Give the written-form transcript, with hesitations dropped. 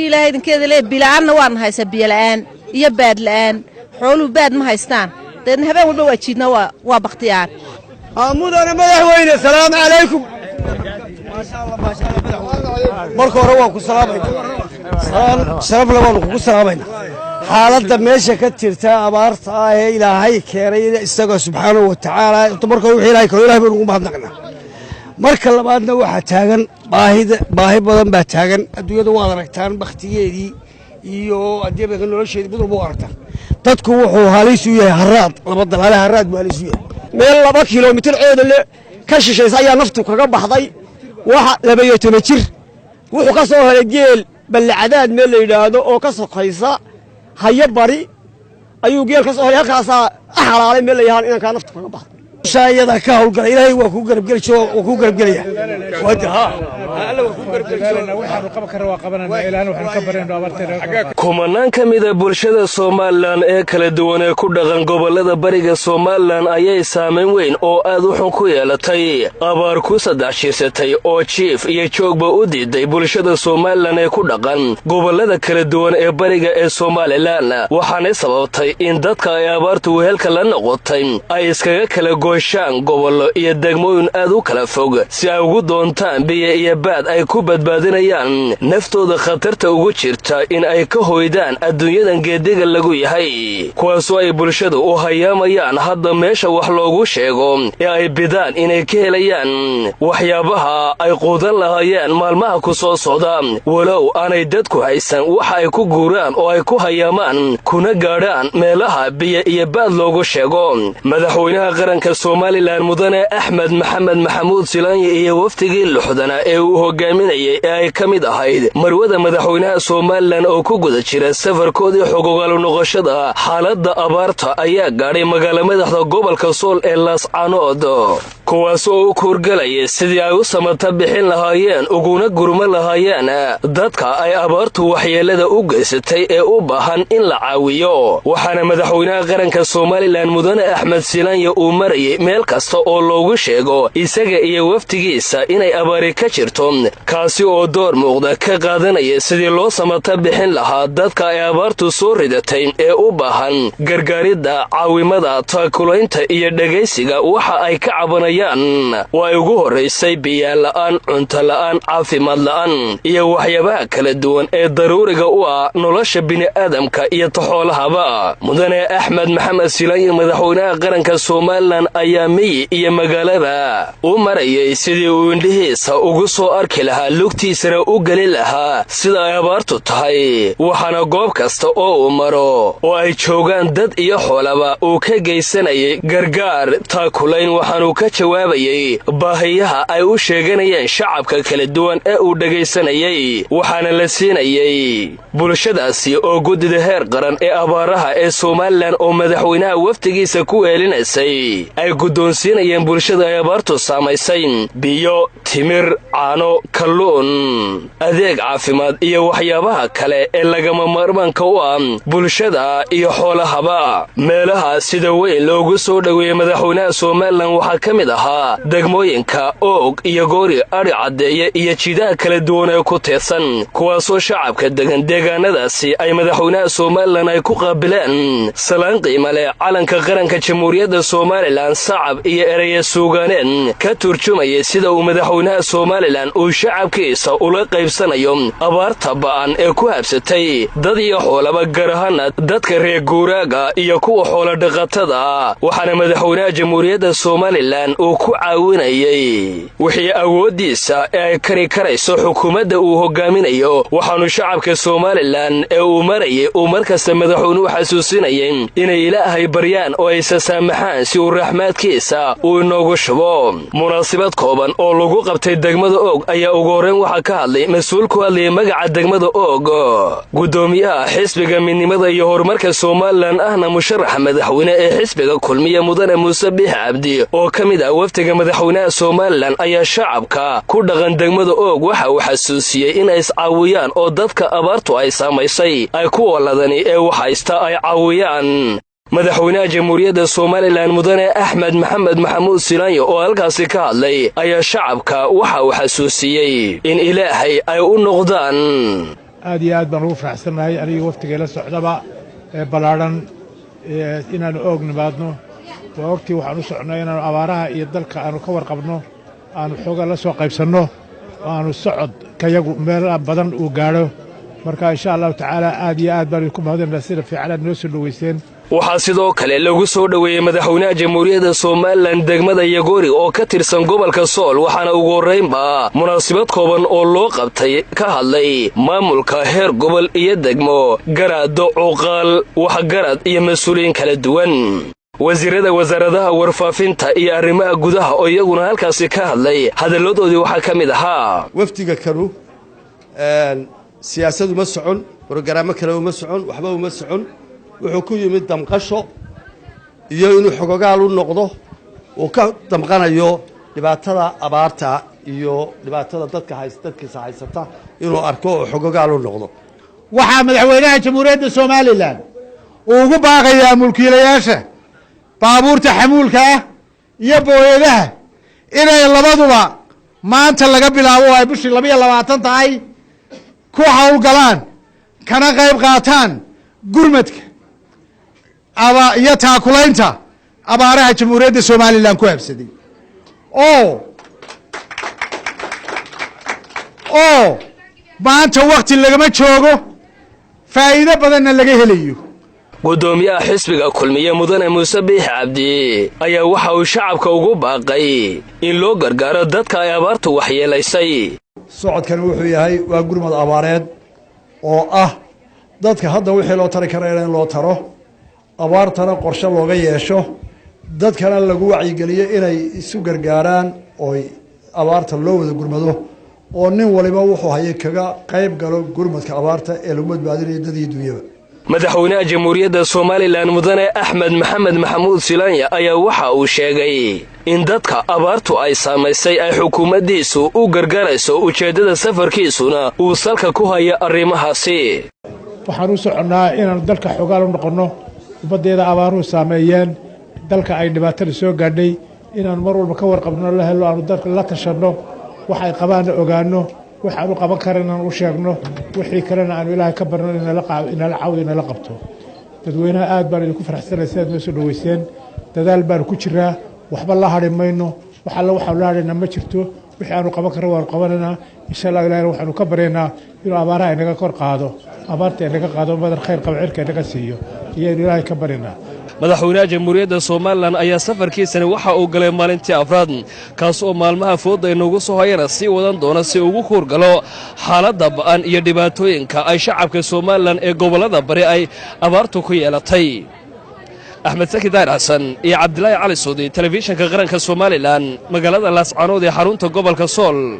Haddii Ilaahay idinkeeda lee bila'aanna waana haysaa, biyola'aan iyo baad la'aan. Xooluhu baad ma haystaan, dabeedna habeen walba waa jiidnaa, waa bakhtiyaan. Mudane madaxweyne, salaamu calaykum. Marka hore waan ku salaamayna, sharafle waanu kugu salaamayna. Xaaladda meesha ka jirta, abaarta ah ee Ilaahay keenay isaga subxaanahu wa tacaala, marka hore wixii Ilahay keeno Ilahay baynu ugu mahadnaqnaa. Marka labaadna waxaa taagan baahida, baahi badan baa taagan. Adduunyada waad aragtaan bakhtigeedii iyo adduunyada nolosheedii, mid walba waa aragtaan. Dadku wuxuu halis u yahay haraad, laba dalaale haraad buu halis u yahay. Meel 2 kilomitir ceedale ka shishaysa ayaa naftu kaga baxday. Waxa 12 jir wuxuu ka soo helay geel Ballacadaad meel la yidhaahdo oo ka sokaysa Hayo Bari ayuu geel ka soo helay. Halkaasaa axalaalay meel la yahaan inankaa naftu kaga baxday. Iyada ka hawlgala, Ilaahay waa kuu garabgeli, waa kuu garabgelaya. Kumanaan ka mida bulshada Somalilan ee kala duwan ee ku dhaqan gobollada bariga Somalilan ayay saamayn weyn oo aad u xun ku yeelatay abaar ku saddex jirsatay oo jiif iyo joogba u diiday bulshada Somalilan ee ku dhaqan gobollada kala duwan ee bariga ee Somalilan. Waxaanay sababtay in dadka ay abaartu wehelka la noqotay ay iskaga kala gooshaan gobollo iyo degmooyin aad u kala fog si ay ugu doontaan biyo iyo baad ay ku badbaadinayaan naftooda khatarta ugu jirta in ay ka hoydaan adduunyadan geediga lagu yahay, kuwaasoo ay bulshadu u hayaamayaan hadda meesha wax loogu sheego ee ay bidaan inay ka helayaan waxyaabaha ay quudan lahaayeen maalmaha ku soo socda, walow aanay dadku haysan waxa ay ku guuraan oo ay ku hayaamaan kuna gaadhaan meelaha biyo iyo baad loogu sheego. Madaxweynaha qaranka Somalilan, mudane Axmed Maxamed Maxamuud Silaanya, iyo wafdigii lixdana ee uu hogaaminayay ee ay ka mid ahayd marwada madaxweynaha Somalilan oo ku guda jira safarkoodii xogogaalu noqoshada xaaladda abaarta ayaa gaadhay magaala madaxda gobolka Sool ee Laascanood, kuwaas oo u kuurgalaya sidii ay u samata bixin lahaayeen uguna gurma lahaayeen dadka ay abaartu waxyeelada u geysatay ee u baahan in la caawiyo. Waxaana madaxweynaha qaranka Somalilan, mudane Axmed Silaanya, uu marayay meel kasta oo loogu sheego isaga iyo wafdigiisa inay abaari ka jirto, kaasi oo door muuqda ka qaadanaya sidii loo samata bixin lahaa dadka ay abaartu soo ridatay ee u baahan gargaaridda, caawimada, taakulaynta iyo dhegaysiga waxa ay ka cabanayaan oo ay ugu horraysay biyaala'aan, cunto la'aan, caafimaad la'aan iyo waxyaabaha kala duwan ee daruuriga u ah nolosha bini'aadamka iyo taxoolahaba. Mudane Axmed Maxamed Silaanya, madaxweynaha qaranka Somalilan, ayaa miyi iyo magaalaba u marayay sidii uu indhihiisa ugu soo arki lahaa, lugtiisana u geli lahaa sida ay abaartu tahay. Waxaana goob kasta oo uu maro oo ay joogaan dad iyo xoolaba uu ka geysanayay gargaar, taakulayn, waxaanuu ka jawaabayay baahiyaha ay u sheeganayeen shacabka kala duwan ee uu dhegaysanayay. Waxaana la siinayay bulshadaasi oo guddida heer qaran ee abaaraha ee Somalilan oo madaxweynaha wafdigiisa ku weelinaysay ay guddoonsiinayeen bulshada ay abaartu saamaysay biyo, timir, caano, kalluun, adeeg caafimaad iyo waxyaabaha kale ee lagama maarmaanka u ah bulshada iyo xoolahaba. Meelaha sida weyn loogu soo dhoweeyey madaxweynaha Somalilan waxaa ka mid ahaa degmooyinka Oog iyo Goori, Adhi Caddeeye iyo jidaha kala duwan ee ku teedsan, kuwaasoo shacabka degan deegaanadaasi ay madaxweynaha Somalilan ay ku qaabileen salaan qiima leh, calanka qaranka Jamhuuriyadda Somalilan, sacab iyo eraya suugaaneen ka turjumayay sida uu madaxweynaha Somalilan uu shacabkiisa ula qaybsanayo abaarta ba'an ee ku habsatay dad iyo xoolaba, gaar ahaana dadka reer guuraaga iyo kuwa xoolo dhaqatada. Waxaana madaxweynaha Jamhuuriyadda Somalilan uu ku caawinayay wixii awooddiisa ee ay kari karayso xukuumadda uu hogaaminayo. Waxaanu shacabka Somalilan ee uu marayay uu markasta madaxweynuhu xasuusinayay inay Ilaahay baryaan oo aysa saamaxaan si uu raxmaadkiisa uu inoogu shubo. Munaasabad kooban oo lagu qabtay degmada Oog ayaa ugu horreyn waxaa ka hadlay mas-uul ku hadlayay magaca degmada Oog, guddoomiyaha xisbiga Midnimada iyo Horumarka Somalilan, ahna musharaxa madaxweyne ee xisbiga Kulmiya, mudane Muuse Biix Cabdi, oo ka mid ah wafdiga madaxweynaha Somalilan, ayaa shacabka ku dhaqan degmada Oog waxa uu xasuusiyey inay iscaawiyaan oo dadka abaartu ay saamaysay ay kuwa ladani ee waxhaysta ay caawiyaan. Madaxweynaha Jamhuuriyadda Somalilan, mudane Axmed Maxamed Maxamuud Silaanyo, oo halkaasi ka hadlay ayaa shacabka waxa uu xasuusiyey in Ilaahay ay u noqdaan. Aad iyo aad baan ugu faraxsannahay, aniga waftigayla socdaba ee ballaadhan, inaannu Oog nimaadno. Waa ogtii waxaan u socnay inaannu abaaraha iyo dalka aanu ka warqabno, aanu xoogaa la soo qaybsanno oo aanu socodkayagu meel badan uu gaadho. Marka insha Allahu tacaala, aad iyo aad baan idinku mahadinaa sida fiican aad noo soo dhoweyseen. Waxaa sidoo kale lagu soo dhoweeyey madaxweynaha Jamhuuriyadda Somalilan degmada Yagoori oo ka tirsan gobolka Sool, waxaana ugu horraynba munaasabad kooban oo loo qabtay ka hadlay maamulka heer gobol iyo degmo, garaado, cuqaal, waxgarad iyo mas-uuliyiin kala duwan. Wasiirada wasaaradaha warfaafinta iyo arrimaha gudaha oo iyaguna halkaasi ka hadlay, hadalladoodii waxaa ka mid ahaa: Wafdiga kanu siyaasad uma socon, brogaraamo kale uma socon, waxba uma socon. Wuxuu ku yimid damqasho iyo inuu xogogaal u noqdo, uu ka damqanayo dhibaatada abaarta iyo dhibaatada dadka hays dadkiisa haysata inuu arko oo xogogaal u noqdo. Waxaa madaxweynaha Jamhuuriyadda Somalilan uu ugu baaqayaa mulkiilayaasha baabuurta xamuulka ah iyo booyadaha inay labaduba maanta laga bilaabo, oo ay bishii 22 tahay, ku howlgalaan kana qayb qaataan gurmadka aba iyo taakulaynta abaaraha Jamhuuriyadda Somalilan ku habsaday, oo maanta wakti lagama joogo, faa'iido badanna laga helayo. Guddoomiyaha xisbiga Kulmiye, Mudane Muuse Biix Cabdi, ayaa waxa uu shacabka ugu baaqay in loo gargaaro dadka ay abaartu waxyeelaysay. Socodkani wuxuu yahay waa gurmad abaareed oo ah dadka hadda wixii loo tari karayna in loo taro, abaartana qorshe looga yeesho, dadkana lagu wacyigeliyo inay isu gargaaraan ooy abaarta loo wada gurmado, oo nin waliba wuxuu hayay kaga qayb galo gurmadka abaarta ee lagu badbaadinayo dad iyo dunyaba. Madaxweynaha Jamhuuriyadda Somalilan, Mudane Axmed Maxamed Maxamuud Silanya, ayaa waxa uu sheegay in dadka abaartu ay saamaysay ay xukuumaddiisu u gargarayso, ujeeddada safarkiisuna uu salka ku haya arrimahaasi. Waxaan u soconnaa inaannu dalka xogaal u noqonno, ummaddeeda abaaruhu saameeyeen, dalka ay dhibaatada soo gaadhay, inaannu mar walba ka warqabno, la hello, aanu dalka la tashanno, wax ay qabaanna ogaanno, waxaanu qaban karan inaan u sheegno, wixii kalena aanu Ilaahay ka barno inala cawdo, inala qabto. Dadweynaha aad baan idinku faraxsanay sidaad noo soo dhoweyseen. Dadaal baanu ku jiraa, waxba la hadhi mayno. Wax alla waxaanu la hadhaynaa ma jirto. Wixii aanu qaban karno waanu qabanaynaa, insha Allah. Ilahina waxaanu ka baryaynaa inuu abaaraha inaga kor qaado, abaarta inaga qaado, madar khayr qaba cirka inaga siiyo iyaynu Ilaahay ka baryaynaa. Madaxweynaha Jamhuuriyadda Somalilan ayaa safarkiisani waxa uu galay maalintii afraad, kaas oo maalmaha foodda inoogu soo hayana sii wadan doona si ugu kuurgalo xaaladda ba'an iyo dhibaatooyinka ay shacabka Somalilan ee gobollada bari ay abaartu ku yeelatay. Axmed Saki Daahir Xasan iyo Cabdilaahi Cali Suudi, Telefishinka Qaranka Somalilan, magaalada Laascaanood ee xarunta gobolka Sool.